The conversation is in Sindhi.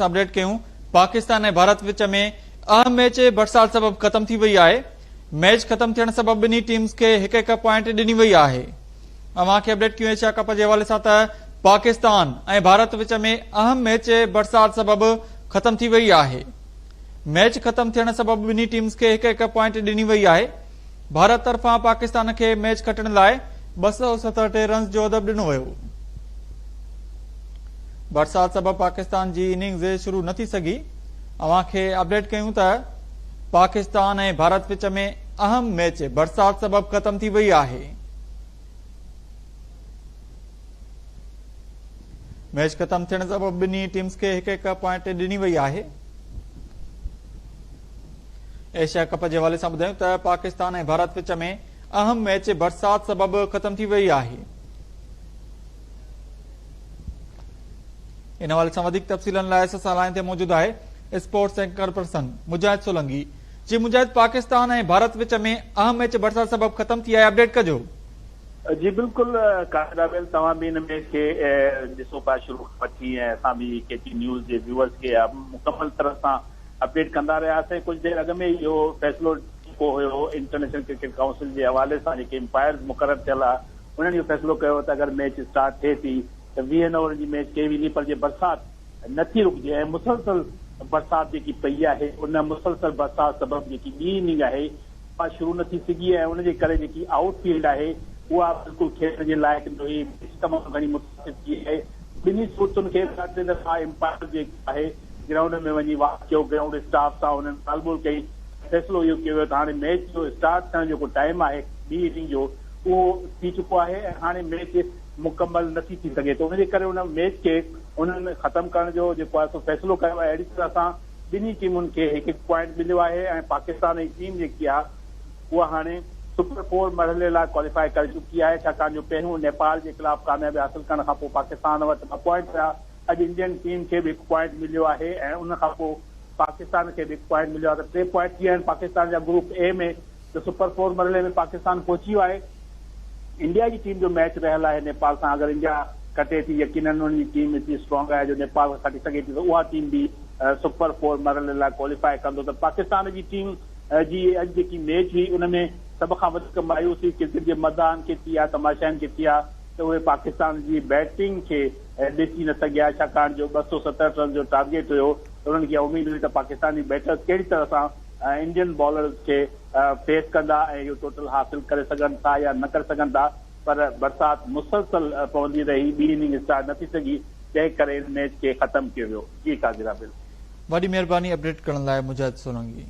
سان اپڊيٽ ڪيون پاڪستان ۽ ڀارت وچ ۾ اهم ميچ برسات سبب ختم ٿي وئي آهي ميچ ختم ٿيڻ سبب ٻنهي ٽيمز کي هڪ هڪ پوائنٽ ڏني وئي آهي اوهان کي اپڊيٽ ڪيون ايشيا ڪپ جي حوالي سان ته پاڪستان ۽ ڀارت وچ ۾ اهم ميچ برسات سبب ختم ٿي وئي آهي ميچ ختم ٿيڻ سبب ٻنهي ٽيمز کي هڪ هڪ پوائنٽ ڏني وئي آهي ڀارت طرفان پاڪستان کي ميچ کٽڻ لاء 267 رنز جو هدف ڏنو ويو. برسات سبب پاڪستان جي اننگز شروع نه ٿي سگهي. اوهان کي اپڊيٽ ڪيون ته پاڪستان ۽ ڀارت وچ ۾ اهم ميچ برسات سبب ختم ٿي وئي آهي. ميچ ختم ٿيڻ سبب ٻنهي ٽيمز کي هڪ هڪ پوائنٽ ڏني وئي آهي. ايشيا ڪپ جي حوالي سان ٻڌايون ته پاڪستان ۽ ڀارت وچ ۾ اهم ميچ برسات سبب ختم ٿي وئي آهي. ان حوالي سان وڌيڪ تفصيلن لاء اسان سان لائين تي موجود آهي اسپورٽس اينڪر پرسن مجاهد سولنگي. جي مجاهد پاڪستان ۽ ڀارت وچ ۾ اهم ميچ برسات سبب ختم ٿي آهي اپڊيٽ ڪجو. جي بلڪل قائد رابيل توهان به ان ميچ کي ڏسو پيا شروع کان وٺي ۽ اسان به ڪي ٽي نيوز جي ويوئرس کي مڪمل طرح سان اپڊيٽ ڪندا رهياسين ڪجهه دير اڳ ۾ اهو فيصلو جيڪو هيو انٽرنيشنل ڪرڪيٽ ڪائونسل جي حوالي سان جيڪي امپائرز مقرر ٿيل ها انهن اهو فيصلو ڪيو ته اگر ميچ اسٽارٽ ٿئي ٿي ته ويهن اوورن جي ميچ ڪئي ويندي پر جي برسات نٿي رڪجي ۽ مسلسل برسات جيڪي پئي آهي ان مسلسل برسات سبب جيڪي ٻي اننگ آهي اها شروع نه ٿي سگهي ۽ ان جي ڪري جيڪي آئوٽ فيلڊ آهي اها بلڪل کيڏڻ جي لائق نه هئي، پچ تمام گهڻي متاثر ٿي آهي. ٻنهي صورتن کي ٻه ٽي دفعا امپائر جيڪو آهي گرائونڊ ۾ وڃي واڪ ڪيو، گرائونڊ اسٽاف سان انهن ڳالهه ٻولهه ڪئي ۽ فيصلو اهو ڪيو ويو ته هاڻي ميچ جو اسٽارٽ ٿيڻ جيڪو ٽائيم آهي ٻي اننگ جو اهو ٿي چڪو آهي ۽ هاڻي ميچ مڪمل نٿي ٿي سگهي ته ان جي ڪري ان ميچ کي انهن ختم ڪرڻ جو جيڪو آهي سو فيصلو ڪيو ۽ اهڙي طرح سان ٻنهي ٽيمن کي هڪ هڪ پوائنٽ مليو آهي ۽ پاڪستان جي ٽيم جيڪي آهي اها هاڻي سپر فور مرحلي لاء ڪواليفائي ڪري چڪي آهي ڇاڪاڻ جو پهريون نيپال جي خلاف ڪاميابي حاصل ڪرڻ کانپوء پاڪستان وٽ ٻه پوائنٽ هيا اڄ انڊين ٽيم کي به هڪ پوائنٽ مليو آهي ۽ ان کانپوء پاڪستان کي به هڪ پوائنٽ مليو آهي ته ٽي پوائنٽ ٿي ويا آهن پاڪستان جا گروپ اي ۾ ته سپر فور مرحلي ۾ پاڪستان پهچي ويو آهي. انڊيا جي ٽيم جو ميچ رهيل آهي نيپال سان اگر انڊيا کٽي ٿي يقينن انهن جي ٽيم ايتري اسٽرانگ آهي جو نيپال کان کٽي سگهي ٿي ته اها ٽيم به سپر فور مرحلي لاء ڪواليفائي ڪندو ته پاڪستان جي ٽيم جي اڄ جيڪي ميچ هئي ان ۾ سڀ کان وڌيڪ مايوسي ڪرڪيٽ جي مداحن کي ٿي آهي تماشائين کي ٿي آهي ته اهي پاڪستان جي بيٽنگ کي ڏسي نه سگهيا ڇاڪاڻ جو 267 رنز جو ٽارگيٽ هيو ته انهن کي اها اميد هئي ته پاڪستاني بيٽرز ڪهڙي طرح سان انڊين بالرز کي فيس ڪندا ۽ اهو ٽوٽل حاصل ڪري سگهن ٿا يا نه ڪري سگهن ٿا پر برسات مسلسل پوندي رهي ٻي اننگ اسٽارٽ نه ٿي سگهي تنهن ڪري ان ميچ کي ختم ڪيو ويو. جي قاضي رابيل. وڏي مهرباني اپڊيٽ ڪرڻ لاء مجاهد سولنگي.